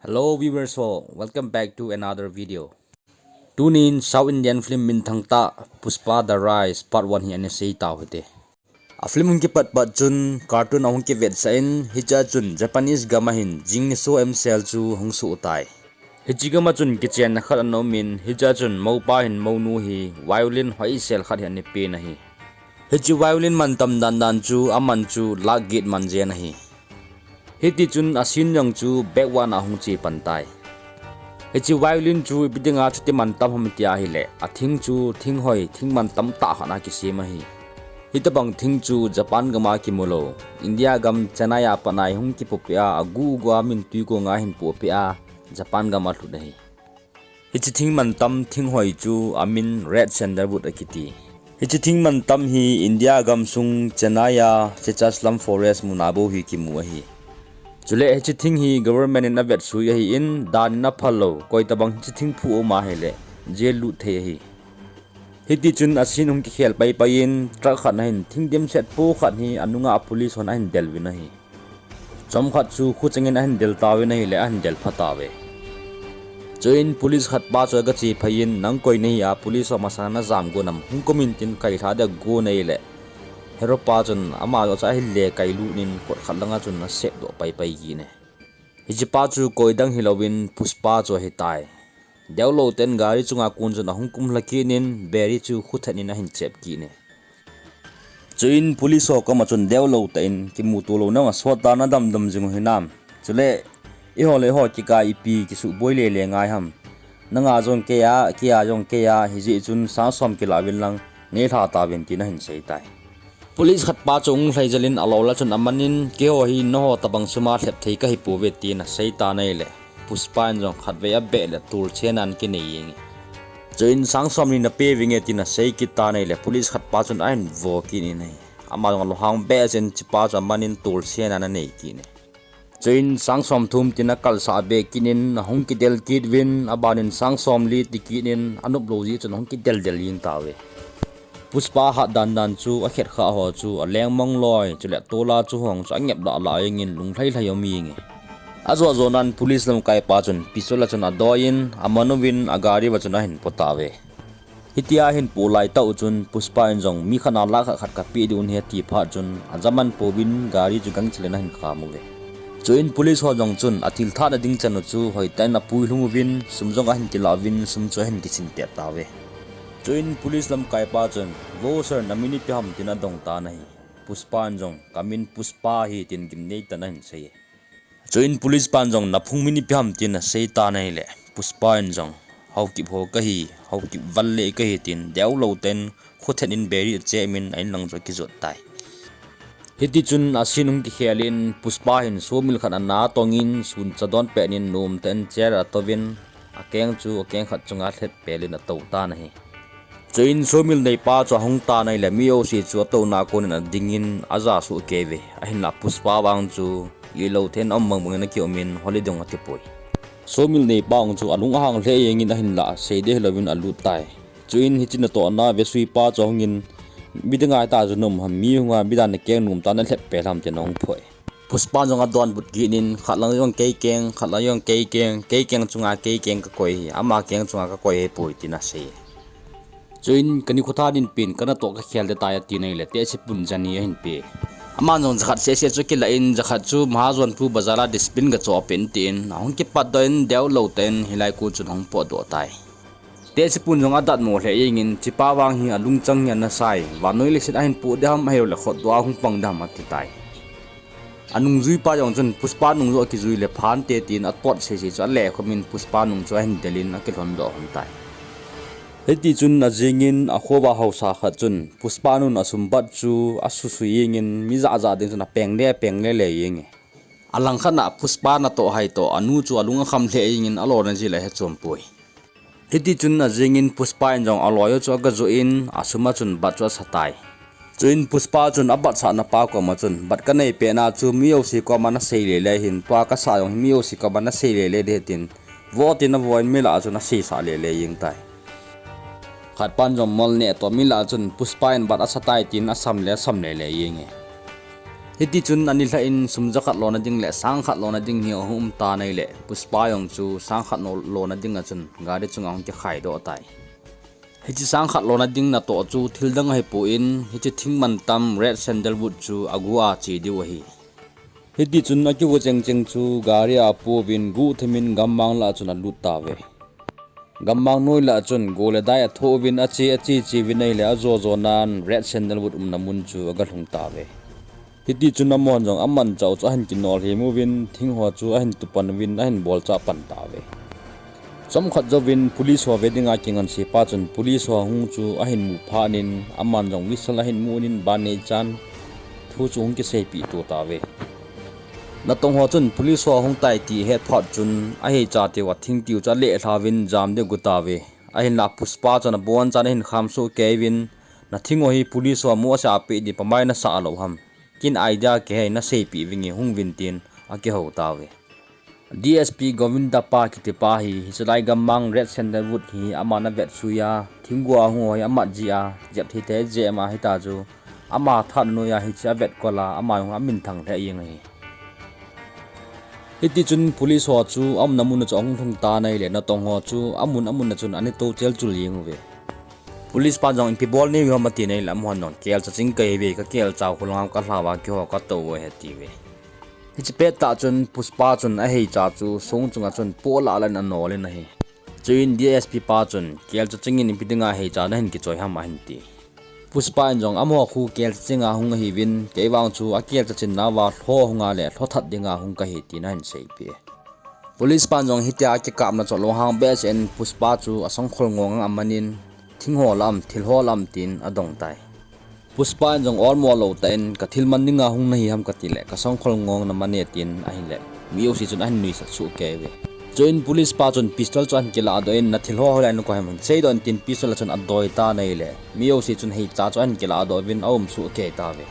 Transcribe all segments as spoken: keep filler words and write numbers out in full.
Hello viewers ho, welcome back to another video. Tunin South Indian film minthang tah Pushpa The Rise Part one hi ana sei tau hite. A film hung kipat pat chun cartoon ahung kivetsah in, hichea chun Japanese gam a hin jing niso emsel chu hung soh tai. Hiche gam a chun kichenna khat ana um in, hichea chun mopa hin mounu hi violin hoisel khat hi ana pen ahi. Hiche violin mantam dan dan chu aman chu lakh get man jen ahi. Hitichun a scene jong chu backward a hung che pan tai. Hiche violin chu ipi dinga chuti mantam ham tia ahile, a thing chu thing hoi, thing mantam tah khat a kisem ahi. Hitobang thing chu Japan gam a kimu lou, India gam Chennai a pat a hung kipoh peh a, agu gu a min tui kong a hin poh peh a, Japan gam a lhut ahi. Hiche thing mantam thing hoi chu amin red sandalwood akiti. Hiche thing mantam hi India gamsung Chennai a Sesachlam Forest muna bou hi kimu ahi. Chule hiche thing hi government in avetsui ahin, dan in aphal lou, koi tabang hiche thing phu um ahile, jail lut thei ahi. Hitichun a scene hung kikhel pai pai in, truck khat na hin thing dimset po khat hi anunga police hon ahin del uvin ahi. Chomkhat chu khucheng in ahin del tauvin ahile, ahin del pha tauve. Chuin police khat pa chu aga che phei in, nang koi nahi a, police ho masanga najam go nam, hung kum in tin kai lha ding go nahi le. Hero pa chun ama joh chu ahin le kai lut in kot khat langa chun asep doh pai pai kit e. Hiche pa chu koi dang hilouvin Pushpa chu ahitai. Deulou ten gari chunga kon chun ahung kum lha kit in, beri chu khuthen in ahin chep kit e. Chuin police ho koma chun deulou tah in, kimuto lou nang a sot a nadam dam jing u hinam. Chule, eiho le eiho kikah a ipi kisuboi le le ngai ham. Nanga jong kei a, kei a jong kei a, hijeh chun sang som kila uvin lang, nei lha tauvin tin ahin sei tai. Police khat pa chu hung lhai jel in alou la chun aman in, keiho hi nangho tabang sum a lhep thei kahi pouve tin asei tan ahile, Pushpa in jong khatvei abeh le tol chena ana kinei jeng e. Chuin sang som ni nape vinge tin asei kit tan ahile, police khat pa chun ahin vo kit in ahi. Ama jong alunghang behseh in hiche pa chu aman in tol chena ana nei kit e. Chuin sang som thum tin akalsah be kit in ahung kidel kit uvin, aban in sang som li ti kit in anop lou jeh chun ahung kidel del jeng tauve. Pushpa hat dan dan chu akhet kha ho chu aleng mong loi, chule tol a chu hung chu angep lah lah jeng in lunglhai lhai um jeng e. Ajo jo nan police lamkai pa chun pistol a chun adoi in aman uvin agari uva chun ahin po tauve. Hitia ahin po lai tah u chun Pushpa in jong mi khat na lakh khat khat kapeh diu ahi ati phat chun ajaman pouvin gari chu gangchel in ahin kham uve. Chuin police ho jong chun athil thah na ding chan u chu hoitah in apui lhung uvin sum jong ahin kila uvin sum chu ahin kisin pet tauve. Chuin police lamkai pa chun, vo sir, namin ipi ham tin adong tan ahi. Pushpa in jong, kamin Pushpa ahi tin gimnei tah in ahin sei e. Chuin police pan jong naphung min ipi ham tin asei tan ahile, Pushpa in jong, Haokip ho kahi, Haokip Valle kahi tin deulou ten khuthen in beri achep in a-in lang chu akijot tai. Hitichun a scene hung kikhel in Pushpa hin sawmill khat ana tong in sun cha don pet in nom tah in chair a atouvin akeng chu akeng khat chunga lhep pel in atou tan ahi. Chuin sawmill neipa chu ahung tan ahile mi jouse chu atouna a konin adingin ajah soh kei uve. Ahinlah Pushpa vang chu ilou then aum bang bangin akiumin holiday jong atipoi. Sawmill neipa jong chu alung ahang lheh jengin ahinlah seiding hilouvin alut tai. Chuin hiche natohna vesuipa chu ahungin, midang ngai tah chu naum ham, mi hunga midang nakeng nom tah in nalhep pel ham tin ahung phoi. Pushpa jong adonbut kit in, khat lang jong kei keng, khat lang jong kei keng, kei keng chunga kei keng kakoi hi, ama keng chunga kakoi hipoi tin asei. Chuin kanikho tha dinpin, kanatoh kakhel ding tai atin ahile, tehse pun jani ahin pe. Aman jong jakhat seh seh chu akilah in, jakhat chu Mahajonpur bazar a dustbin gachoh pen tin, ahung kipatdoh in, deulou tah in, hilai kon chun ahung potdoh tai. Tehse pun jong adatmo lheh jengin, hichepa vang hi alungchang hi ana sai, vannoi leiset ahin poh ding ham, ahilouleh khotdoh a hung pang ding ham ati tai. Anungjuipa jong chun Pushpa nung joh akijui le phante tin atot sese chu alekhumin Pushpa nung chu ahin delin akilhondoh lhon tai. Hitichun ajingin akhoa haosa khat chun Pushpa nun asumbat chu asusui jengin mi jahjah ding chun apeng le apeng le le jenge. Alangkhat a Pushpa natoh hai toh anu chu alung akham lheh jengin alona jeh le ahe chompoi. Hitichun ajingin Pushpa in jong aloi u chu agajoh in asum a chun bat chu asa tai. Chuin Pushpa chun abatsahna pa koma chun bat kanei pet na chu mi jouse koma nasei lele hin, tua kasah jong hi mi jouse koma nasei lele ding ahi tin, vo tin avoh in mi lah a chun aseisah lele jeng tai. Khatpan jong mol neh toh mi lah a chun Pushpa in bat asa tai tin asam le asam lele jenge. Hiti chun anilhah in sum jakhat lona ding le sang khat lona ding hi ahung um tan ahile, Pushpa jong chu sang khat no lona ding a chun gari chunga hung kikhai doh tai. Hiche sang khat lona ding natoh chu thil dang ahipon, hiche thing mantam red sandalwood chu agu a che diu ahi. Hiti chun akigu chengcheng chu gari a apouvin guhthim in gammang lah a chun alut tauve. Gammang noi lah a chun go le dai athoh uvin ache ache che uvin ahile ajo jo nan red sandalwood umna mun chu agalhung tauve. Hiti chun amahon jong amanchah u chu ahin kinolhem uvin, thing ho chu ahin tupan uvin, ahin bolchah pan tauve. Chomkhat jouvin police ho ve dinga kinganse pa chun police ho hung chu ahin mu phat in, aman jong whistle ahin mun in ban neichan thu chu hung kiseipeh to tauve. Natong ho chun police ho ahung tai ti ahet phat chun ahei cha teu a thing tiu chu aleh lha uvin jam ding agu tauve. Ahinlah Pushpa chun abonchan ahin kham soh kei uvin, nathing ho hi police ho amu asa apeh ding pamai nasah lou ham. Kin idea kihei naseipeh vinge hung uvin tin akihou tauve. D S P Govinda pa kiti pa hi, hiche lai gammang red sandalwood hi aman avet sui a, thinggu a hung ho hi amat ji a, jep thei thei jep ma hita chu, ama that noiya hiche avet kol a, ama jong amin thang lheh jeng ahi. Hiti chun police ho chu aumna mun a chu ahung lhung tan ahile, natong ho chu amun amun a chun ana tou chel chul jeng uve. Police pan jong ipi bol neiu ham ati nahile, amahon jong kelcha ching kahiuve, kakelcha u khu langa kalha uva keiho katou u ahi atiuve. Hiche pettah chun Pushpa chun ahei cha chu song chunga chun poh lah lah in anol in ahi. Chuin D S P pa chun, kelcha ching in ipi dinga hei cha nahin kichoi ham ahin ti. Pushpa in jong amaho khu kelcha chinga hung ahiuvin, kei vang chu akelcha chin nauva lho hunga le lho that dinga hung kahi tin ahin seipeh e. Police pan jong hitia kikapna chu alunghang behseh in Pushpa chu asongkhol ngong ang amanin, thing ho lah am, thil ho lah am tin adong tai. Pushpa in jong olmo lou tah in, kathil man dinga hung nahi ham kati le, kasongkhol ngong naman e tin ahile, mi jouse chun ahin nuisat soh kei uve. Chuin police pa chun pistol chu ahin kiladoh in, nathil ho hoilai nakoi ham hin seidoh in tin pistol a chun adoi tan ahile, mi jouse chun heicha chu ahin kiladoh uvin aum soh kei tauve.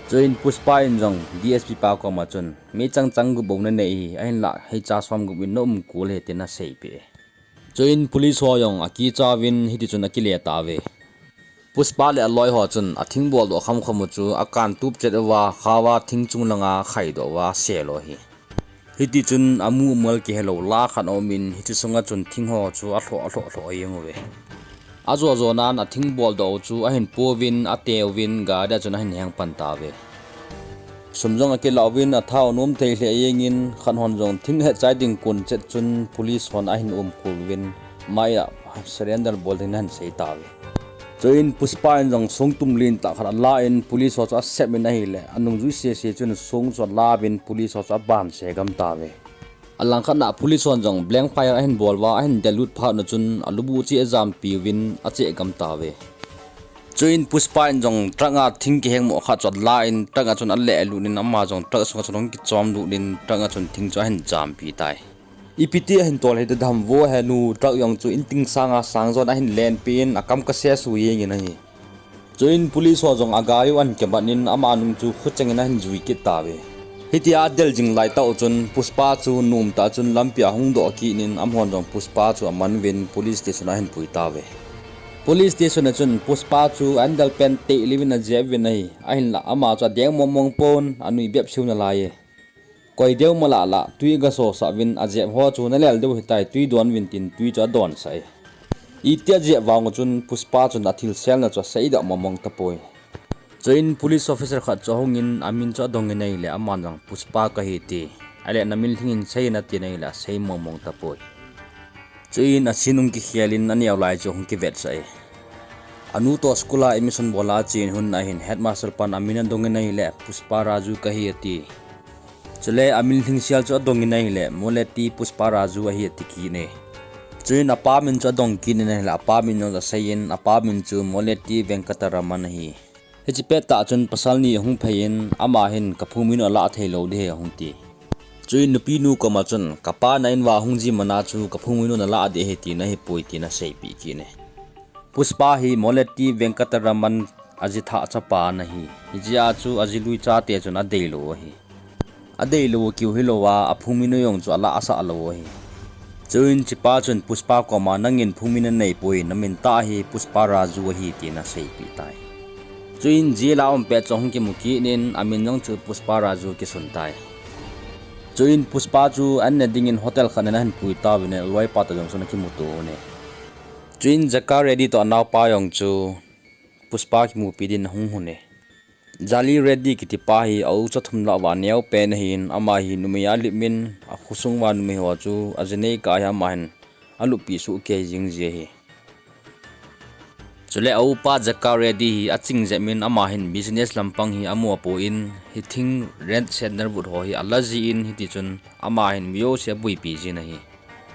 Chuin Pushpa in jong D S P pa koma chun, meichang chang gup bou nanei hi, ahinlah heicha som gup in naum kul ahi tin aseipeh e. Chuin police ho jong akicha uvin hiti chun akile tauve. Pushpa le aloi ho chun athing boldoh khamkham u chu akan tup chet uva, khauva thing chung langa akhaidoh uva asel u ahi. Hiti chun amu amual kihelou la khat aumin, hiche sunga chun thing ho chu alhoh alhoh lhoh jeng uve. Ajo jo nan athing boldoh u chu ahin pouvin, ateuvin, gari a chun ahin heng pan tauve. Sum jong akilah uvin, athao nom thei lheh jengin, khat hon jong thing ahet chai ding kon chet chun police hon ahin um kul uvin, maiya surrender bol ding in ahin sei tauve. Chuin Pushpa in jong songtum lentah khat ala in police ho chu asep in ahile, anungjui sese chun song chu ala uvin police ho chu abanse gam tauve. Alangkhat na police hon jong blank fire ahin bol uva, ahin del lut phat u chun alubu chu ajampi uvin ache gam tauve. Chuin Pushpa in jong truck a thing kihengmo khat chu ala in truck a chun aleh lut in ama jong truck sunga chun ahung kichom lut in truck a chun thing chu ahin jampi tai. Ipi ti ahin tol hitadam vo henu, truck jong chu inting sanga sang jon ahin lenpeh in akam kasesu jengin ahi. Chuin police ho jong agari u ahin kibat in ama nung chu khucheng in ahin jui kit tauve. Hitia adel jing laitah u chun Pushpa chu nomtah chun lampia ahung doh kit in amahon jong Pushpa chu aman uvin police station a ahin pui tauve. Police station a chun Pushpa chu ahin del pen teh lih uvin ajep uvin ahi, ahinlah ama chu adeng mongmong pon, anui bep seu nalai e. Koi deu malah lah twi agasosah uvin ajep ho chu nalel deu hitai, twi don uvin tin twi chu adonsah e. Iti ajep vang u chun Pushpa chun athilselna chu aseidoh mongmong tapoi. Chuin police officer khat chu ahungin amin chu adongin ahile aman jong Pushpa kahi ti, ahile namin lhingin seiyin atin ahile asei mongmong tapoi. Chuin ascene hung kikhel in aneo lai chu hung kivetsah e. Anu toh school a admission bol a achen hun ahin headmaster pan amin adongin ahile Pushpa Raju kahi ati. Chule amin lhingsel chu adongin ahile Moleti Pushpa Raju ahi ati kit e. Chuin apa min chu adong kit in ahile apa min jong aseiyin apa min chu Moleti Venkataraman ahi. Hiche pettah chun pasal ni ahung phei in ama hin kaphung minu alah theilou ding ahi ahung ti. Chuin nupinu koma chun kapa na in uva hung ji mana chu kaphung minu nalah ding ahi tina ahipoi tin aseipeh kit e. Pushpa hi Moleti Venkataraman ajithah chapa ana hi. Hijeh a chu ajilui chate chun adeilou ahi. Adeilou kiu hilouva aphung minu jong chu alah asah lou ahi. Chuin hichepa chun Pushpa koma nangin phung min naneipoi, namin tah hi Pushpa Raju ahi tin aseipeh tai. Chuin jail a um pet chu ahung kimu kit in, amin jong chu Pushpa Raju kisun tai. Chuin Pushpa chu an ne dingin hotel khat in ahin pui tauvin, aloipa toh jong chu ana kimuto un. Chuin Jaka Reddy toh anaopa jong chu Pushpa kimupi din ahung un. Jali Reddy kitipa hi a u cha thum lah uva aneo pen ahin, ama hi numei a lim in, akhosung uva numei ho chu ajinei kah a hi ama hin aluppi soh kei jing ji ahi. Chule a upa Jaka Reddy hi aching jep in, ama hin business lampang hi amu apon, hi thing rent sandalwood ho hi ala jin, hitichun ama hin mi jouse abuipi jin ahi.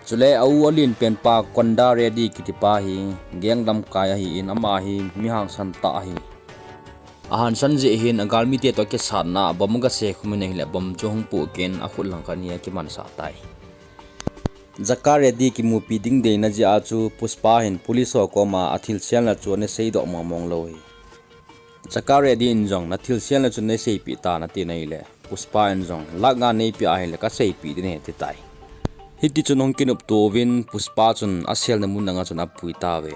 Chule a u alen penpa Konda Reddy kitipa hi gang lamkai ahin, ama hi mi hangsan tah ahi. Ahangsan jeh hin agalmite toh kisatna a bomb aga se khum in ahile, bomb chu ahung pohkeh in akhut lang khat hi akimansah tai. Jaka Reddy kimupi ding deina jeh a chu Pushpa hin police ho koma athilselna chu ana seidoh mong mong lou ahi. Jaka Reddy in jong, nathilselna chu neiseipeh tan, atin ahile, Pushpa in jong, lakh nga neipeh ahile kaseipeh ding ahi, ati tai. Hitichun ahung kinopto uvin, Pushpa chun aselna mun langa chun apui tauve.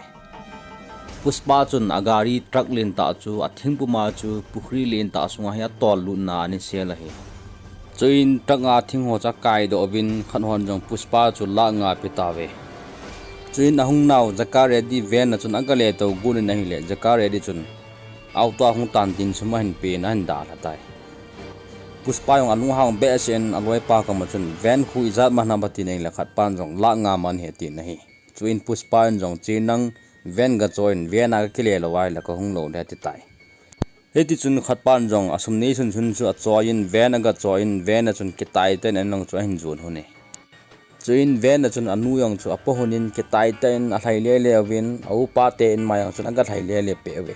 Pushpa chun agari truck lentah chu athing puma chu pukhri lentah sunga hi atollutna ana sel ahi. Chuin truck a thing ho chu akaidoh uvin, khat hon jong Pushpa chu lakh nga ape tauve. Chuin ahungnau Jaka Reddy van a chun agale tou got in ahile, Jaka Reddy chun auto a hung tan tin sum ahin pen, ahin dalha tai. Pushpa jong alunghang behseh in aloipa koma chun, van khu ijat man ham, atin ahile, khatpan jong lakh nga man ahi, atin ahi. Chuin Pushpa in jong, che nang, van gacho in, van a gakile lou ahile kahung lou ding, ati tai. Hitichun khatpan jong asum neisun sun chu acho in, van agacho in, van a chun kitai tah in anung chu ahin jon un. Chuin van a chun anu jong chu apo un, kitai tah in alhai lele uvin, a upa te inma jong chun agalhai lele peh uve.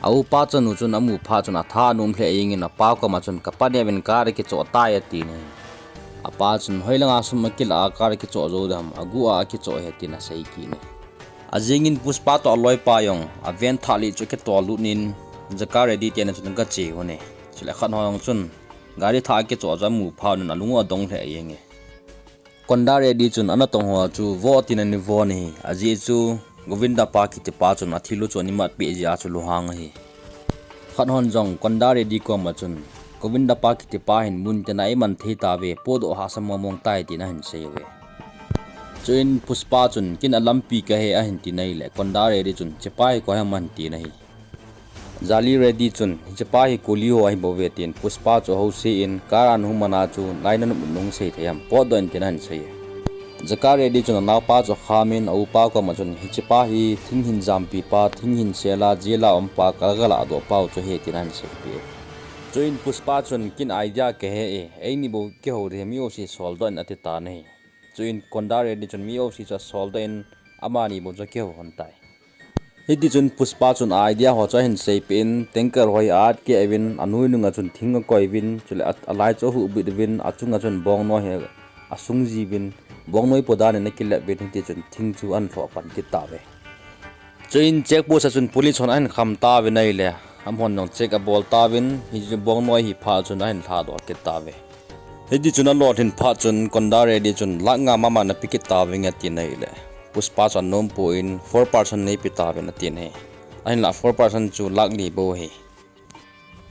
A upa chanu chun amu phat chun atha anom lheh jengin, apa koma chun, kapa neovin car akichoh tai, atin ahi. Apa chun, hoilanga sum akilah a car akichoh jou dem, agu a akichoh ahi, tin asei kit in. Ajingin Pushpa toh aloipa jong avan thah li chu akitollut in, Jaka Reddy te in a chun agache un. Chule khat ho jong chun gari thah akichoh chu amu phat un alung u adong lheh jenge. Konda Reddy chun anatong ho chu vo tin ana von ahi. Ajeh chu Govinda pa kitipa chun athil u chu ana matpeh jeh a chu lunghang ahi. Khat hon jong Konda Reddy koma chun, Govinda pa kitipa hin mun tina eiman thei tauve, potdoh hahsa mong mong tai, tin ahin sei uve. Chuin Pushpa chun, kin a lampi kahe, ahin ti nahile, Konda Reddy chun, hichepa hi koi ham, ahin ti nahi. Jali Reddy chun, hichepa hi Kuli ho ahibouve, tin Pushpa chu ahouse in, car a ana hung man a chu, lai nanop nom nahung sei thei ham, potdoh in, tin ahin sei e. Jaka Reddy chun anaopa chu akham in, a upa koma chun, hichepa hi thing hin jampi pa, thing hin sel a, jail a um pa, kagalah doh pau chu ahi, tin ahin seipeh e. Chuin Pushpa chun, kin idea kahe e, eini bou kihou ding ahi, mi jouse soldoh in, ati tan ahi. Chuin Konda Reddy chun mi jouse chu asoldoh in, amani bou chu akihou lhon tai. Hitichun Pushpa chun a idea ho chu ahin seipeh in, tanker ho hi a-at keh uvin, anoi nunga chun thing akoi uvin, chule a, alai chu ahuhbit uvin, achunga chun bongnoi hi asung jiuvin, bongnoi po dan in akilep uvin, hitichun thing chu ahin lhoh pan kit tauve. Chuin check post a chun police hon ahin kham tauvin ahile, amahon jong check abol tauvin, hiche bongnoi hi phat chun ahin lhadoh kit tauve. Hitichun alolhin phat chun Konda Reddy chun lakh nga mama nape kit tauving, ati nahile, Pushpa chu anom pon four percent neipe tauvin, ati nahi. Ahinla four percent chu lakh li bou ahi.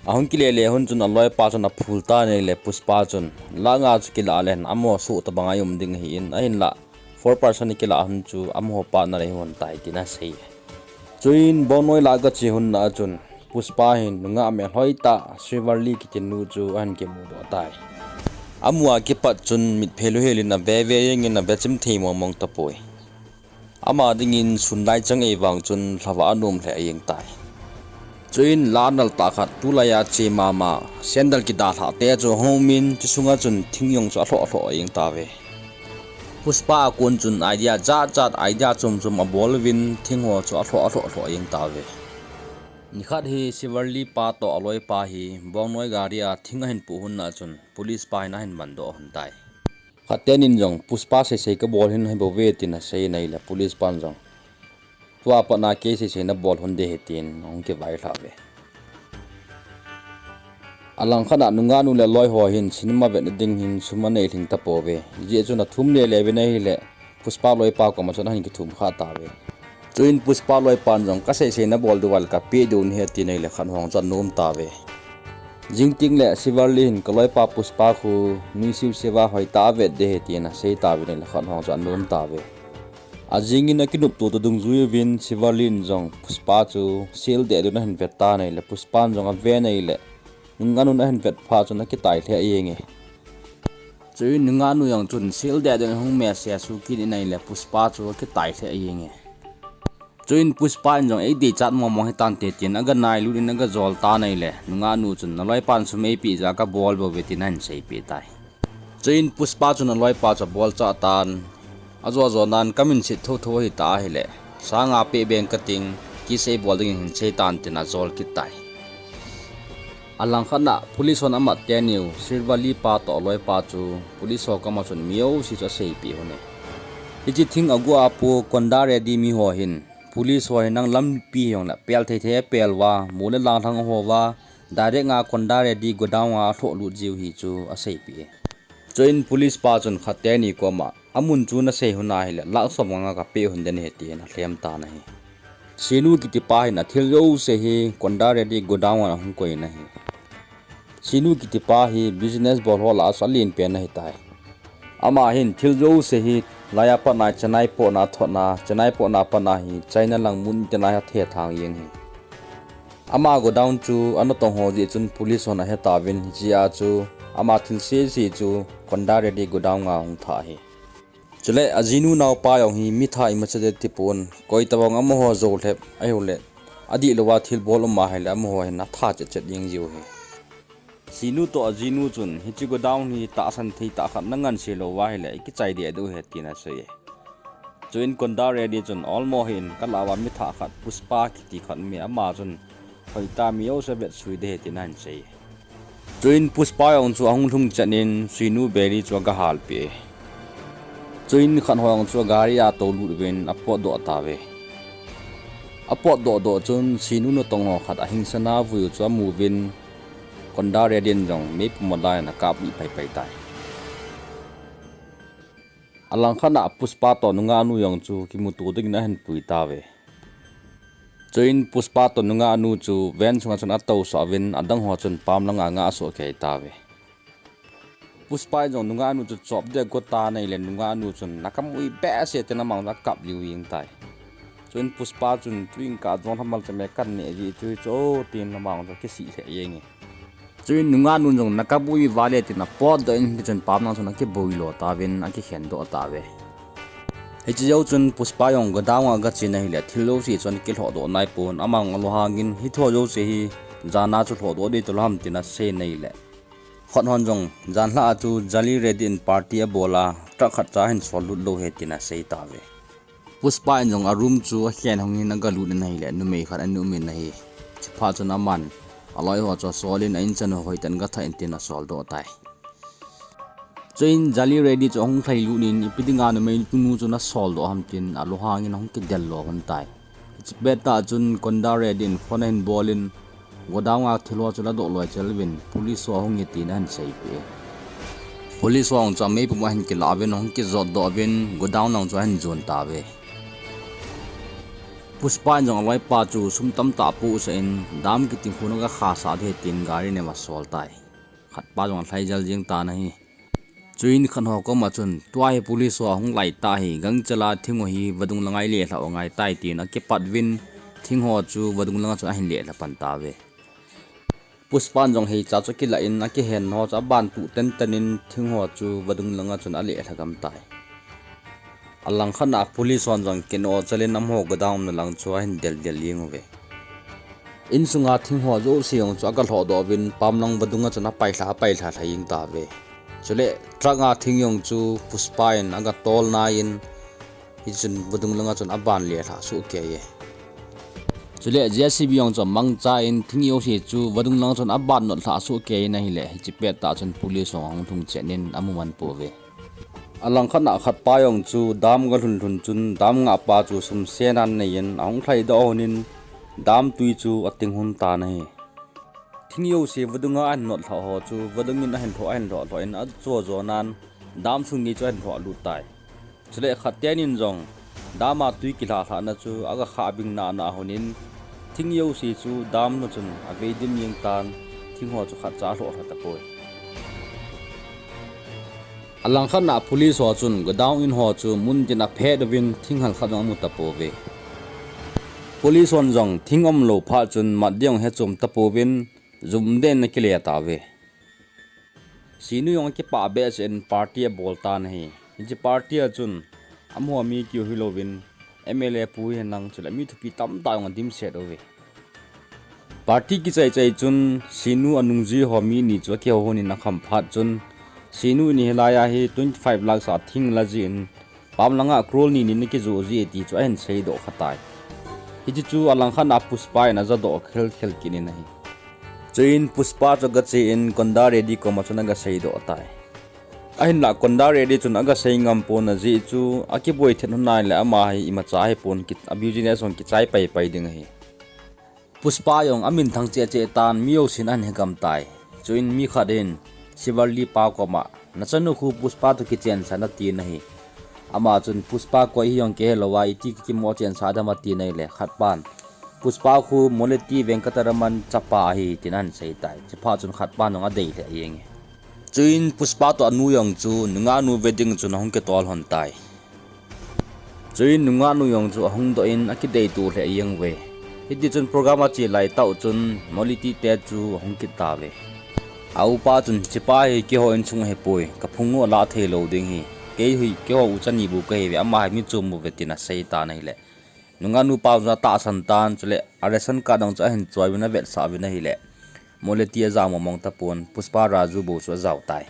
Ahung kilele hun chun aloipa chun aphul tan ahile, Pushpa chun lakh nga chu kilah lehen amaho soh tobang a i um ding ahin, ahinla four percent ikilah hun chu amaho partner ihi lhon tai, tin asei e. Chuin bongnoi lah agache hun lah a chun Pushpa hin nungah melhoi tah Srivalli kiti nu chu ahin kimudoh tai. Amu a kipat chun mitphe louhel in aveve jengin, avechim thei mong mong tapoi. Ama dingin sun lai chang ahivang chun lhavah anom lheh jeng tai. Chuin lah nal tah khat tulai a che mama sandal kidalhah te chu ahung um in, chusunga chun thing jong chu alhoh lhoh jeng tauve. Pushpa a kon chun idea jat jat, idea chom chom abol uvin, thing ho chu alhoh alhoh lhoh jeng tauve. Nikhat hi Srivalli pa toh aloipa hi bongnoi gari a thing ahin poh hun lah a chun police pa hin ahin mandoh lhon tai. Khat tenin jong Pushpa seisei kabol hin ahibouve, tin asei nahile, police pan jong, tua pat a kei seisei nabol lhon ding ahi, tin ahung kivailhah uve. Alangkhat a nungah nu le aloi ho hin cinema vetna ding hin sum anei lhing tapouve. Hijeh chun athum lele uvin ahile, Pushpa loipa koma chun ahin kithum kha tauve. Chuin Pushpa loipan jong, "Kasei sei nabol diu vale, kapeh diu ahi," ati nahile khat hon chu anom tauve. Jingting le Shivalli hin, "Kaloipa Pushpa khu nuisiu siuva hoitah a avet ding ahi," tin asei tauvin ahile khat hon chu anom tauve. Ajingin akinopto toh dungjui uvin Shivalli in jong Pushpa chu sel deh deh in ahin vet tan ahile, Pushpan jong aven ahile, nungah nun ahin vet phat chun akitai lheh jenge. Chuin nungah nu jong chun sel deh deh in ahung mese asuh kit in ahile, Pushpa chu akitai lheh jenge. Chuin Pushpa in jong, "Eideichat mong mong hitante," tin aga nailut in aga jol tan ahile, nungah nu chun, "Naloipan sum eipeh jeh a kabol bouve," tin ahin seipeh tai. Chuin Pushpa chun aloipa chu abolchah tan, ajo jo nan, "Kamin set thotho ahitah ahile, sang nga peh beng kating, case eibol dingin hin seitan," tin ajol kit tai. Alangkhat a police hon amat teni u Shivalli pa toh aloipa chu police ho koma chun mi jouse chu aseipeh un ahi. Hiche thing agu a pu Konda Reddy miho hin, police ho hin nang lampi hijongle pel thei thei apel uva, mu le lang lhang aho uva, direct a Konda Reddy godown a alhoh lut jiu ahi chu aseipeh e. Chuin police pa chun khat teni koma, "Amun chu nasei un ahile, lakh som nga nga kapeh un ding ahi," tin alhem tan ahi. Sinu kiti pa hin athil jouse hi Konda Reddy godown a ahung koi in ahi. Sinu kiti pa hi business bol ho lah a chu alen pen ahitai. Ama hin thil jouse hi laiya pat a Chennai port a athot a, Chennai port a pat a hi China lang mun tina hi athethang jeng ahi. Ama godown chu anatong ho jeh chun police hon ahe tauvin, hichea chu ama thil sese chu Konda Reddy godown a ahung thah ahi. Chule ajinu naopa jong hi mitha imacha ding tipon, koi tabang amaho jou lhep ahile, adih louva thil bol um ahile amaho hin atha chet chet jeng jiu ahi. Sinu toh ajinu chun, "Hiche godown hi tahsan thei tah khat nangansei louva ahile, ikichai deh diu ahi," tin asei e. Chuin Konda Reddy chun, "Olmo hin kalah uva mitha khat, Pushpa kiti khat um e, ama chun hoitah a mi jouse avetsui ding ahi," tin ahin sei e. Chuin Pushpa jong chu ahung lhung chet in Sinu beri chu aga halpeh e. Chuin khat ho jong chu gari a toulut uvin apotdoh tauve. Apotdoh doh chun Sinu natong ho khat ahingsan a avui u chu amuvin, Konda Reddy in jong meipum a laiyin akap lih paipai tai. Alangkhat a Pushpa toh nungah nu jong chu kimuto dingin ahin pui tauve. Chuin Pushpa toh nungah nu chu van sunga chun atousah uvin, adang ho chun pam langa ngah soh kei tauve. Pushpa in jong nungah nu chu chop ding agot tan ahile, nungah nu chun, "Nakamu behseh," tin amang chu akap liu jeng tai. Chuin Pushpa chun, "Tuin kajong lhamal cheme kaneh ji chu hichu o," tin amang chu akisih lheh jenge. Chuin nungah nun jong, "Nakap u ivale," tin apotdoh in, hichun pam lang chun akiboi lo tauvin, akikhen doh tauve. Hiche jou chun Pushpa jong godown a agache in ahile, thil jouse chun akilhoh doh naipon, amang alunghangin, "Hiche jouse hi jan a chu lhoh doh ding tolham," tin asei in ahile, khat hon jong, "Jan lhah a chu Jali Reddy in party abol a, truck khat cha ahin sol lut lou ahi," tin asei tauve. Pushpa in jong a room chu akhen hongin agalut in ahile, numei khat ana um in ahi. Chuphat chun aman aloi ho chu asol in a-in chan ho hoitah in gatha in tin asol doh tai. Chuin Jali Reddy chu ahung lhailut in, ipi dinga numei nu chu nasol doh ham tin alunghangin ahung kidel lo hon tai. Hiche pettah chun Konda Reddy in phone ahin bol in, "Godown a thil ho chu ladoh loi chel uvin, police ho ahung e," tin ahin seipeh e. Police ho chu ameipum ahin kilah uvin, ahung kijot doh uvin, godown lang chu ahin jon tauve. Pushpa in jong aloipa chu sum tamtah apohsah in, dam kiting khu naga khahsah ding ahi tin gari nei a asol tai. Khatpa jong alhai jel jeng tan ahi. Chuin khat ho koma chun, "Tua hi police ho ahung lai tah ahi, gangchel a thing ho hi vadung langa ilelhah u angai tai," tin akipat uvin, thing ho chu vadung langa chun ahin lelha pan tauve. Pushpa in jong heicha chu akilah in, akihen ho chu aban tuh tenten in, thing ho chu vadung langa chun alelha gam tai. Alangkhat a police hon jong kinoh chel in amaho godown na lang chu ahin del del jeng uve. Insunga thing ho jouse jong chu aga lhoh doh uvin, pam lang vadung a chun apai lha, apai lha lha jeng tauve. Chule truck a thing jong chu Pushpa in aga tol nai in, hichun vadung langa chun aban lelha soh kei e. Chule J C B jong chu amangcha in, thing jouse chu vadung langa chun aban notlhah soh kei in ahile, hiche pettah chun police jong ahung lhung chen in amu man pouve. Alangkhat a khatpa jong chu dam aga lhun lhun chun, dam ngahpa chu sum sena anei in, ahung lhai doh hon in, dam tui chu ating hon tan ahi. Thing jouse vadung a ahin notlhah ho chu vadung in ahin lhoh, ahin lhoh lhoh in acho jo nan, dam sung gei chu ahin lhoh lut tai. Chule khat teni in jong Dam a tui kilha lhahna chu aga khah bing nana a honin, thing jouse chu dam nu chun avei dim jeng tan, thing ho chu khatcha alhoh lha tapoi. Alangkhat na police ho chun godown in ho chu mun tin aphet uvin thing halkhat jong amu tapouve. Police hon jong thing umlou phat chun mat ding jong hechom tapouvin, jum den akile tauve. Sinu jong akipah behseh in party abol tan ahi. Hiche party a chun amaho mi keu hilouvin, M L A pu hihen lang chule mi thupi tamtah jong adimset uve. Party kichai chai chun Sinu anungjui ho mi ni chu akihou honin akham phat chun, Sinu in hilai a hi twenty five lakhs a thing la jin, pam langa crore ni ni ana kijoh ji e ti chu ahin seidoh kha tai. Hiche chu alangkhat na Pushpa in ajadoh khel khel kit in ahi. Chuin Pushpa chu agache in Konda Reddy koma chun agaseidoh tai. Ahinlah Konda Reddy chun agasei ngam pon ajeh chu akiboi thet hon ahile ama hi imacha ahipon, a business jong kichai pai pai ding ahi. Pushpa jong aminthang cheh cheh tan mi jousen ahin hegam tai. Chuin mi khat in Shivalli pa koma, nachanu khu Pushpa toh kichensah in atin ahi. Ama chun Pushpa koi hi jong kihe louva iti kikimo chensah dem atin ahile, khatpan Pushpa khu Moletti Venkataraman chapa ahi tin ahin sei tai. Chuphat chun khatpan jong adei lheh jenge. Chuin Pushpa toh anu jong chu nungahnu ve ding chun ahung kitol lhon tai. Chuin nungahnu jong chu ahung doh in akidei to lheh jeng uve. Hitichun program ache lai tah chun Moletti te chu ahung kit tauve. A upa chun, hichepa hi keiho insung ahipoi, kaphung nu alah thei lou ding ahi. Kei hi keiho ucha ni bou kahiuve, ama hi mi chom bouve tin asei tan ahile, nungahnu pa chu atahsan tan, chule a ration card jong chu ahin choi uvin avetsah uvin ahile, Moletti ajao mong mong tapon, Pushpa Raju bou chu ajao tai.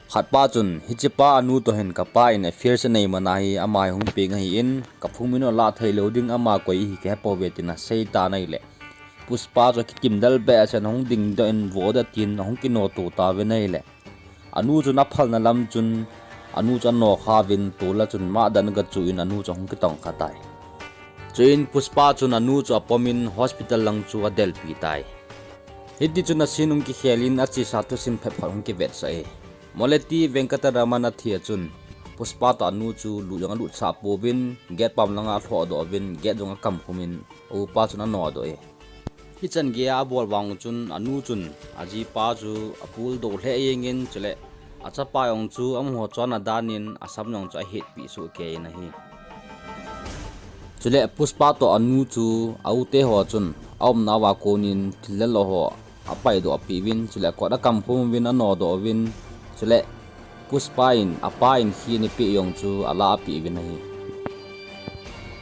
Khatpa chun, hichepa anu toh hin kapa in affair anei man ahi, ama hi hung peng ahin, kaphung minu alah thei lou ding, ama koi ahi kahepouve tin asei tan ahile, Pushpa chu akikim del behseh in ahung dingdoh in vo de tin ahung kinoto tauvin ahile, anu chun aphalna lam chun anu chu ano kha uvin, tol a chun madan agachu in anu chu ahung kitong kha tai. Chuin Pushpa chun anu chu apom in hospital lang chu adelpi tai. Hitichun a scene hung kikhel in achesa thusim phabep khat hung kivetsah e. Moletti Venkataraman athi a chun Pushpa toh anu chu lut jong alutsah pouvin, gate pam langa alhohdoh uvin, gate jong akamkhum in, a upa chun anodoh e. Hichan geiya abol vang chun anu chun ajipa chu apuldo lheh jengin, chule achapa jong chu amaho chonna dan in asam jong chu ahetpeh sohkei in ahi. Chule Pushpa toh anu chu a u teho chun aumnauva konin thil le lo ho apaidoh peh uvin, chule akot akamkhum uvin, anodoh uvin, chule Pushpa in apa in khi ana peh jong chu alah apeh uvin ahi.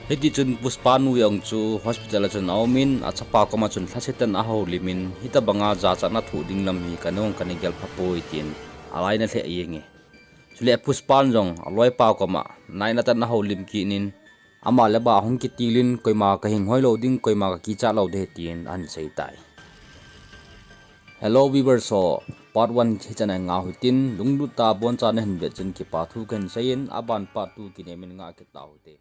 Hitichun Pushpa nu jong chu hospital a chun aumin, achapa koma chun lhasetan ahoulimin, hitobanga jachatna thoh ding lam hi kanung kana gel phapoi tin alainat lheh jenge. Chule Pushpa in jong aloipa koma nainatan ahoulim kit in, ama le apa ahung kitilin, koima kahing hoi lou ding, koima kakichat lou ding ahi tin ahin sei tai. Hello viewers ho, part one hichan a ngah u hitin, lunglut tah a aboncha nahin vet chun kipa thu kahin seiyin, aban part two kinem in ngah kit tau hite.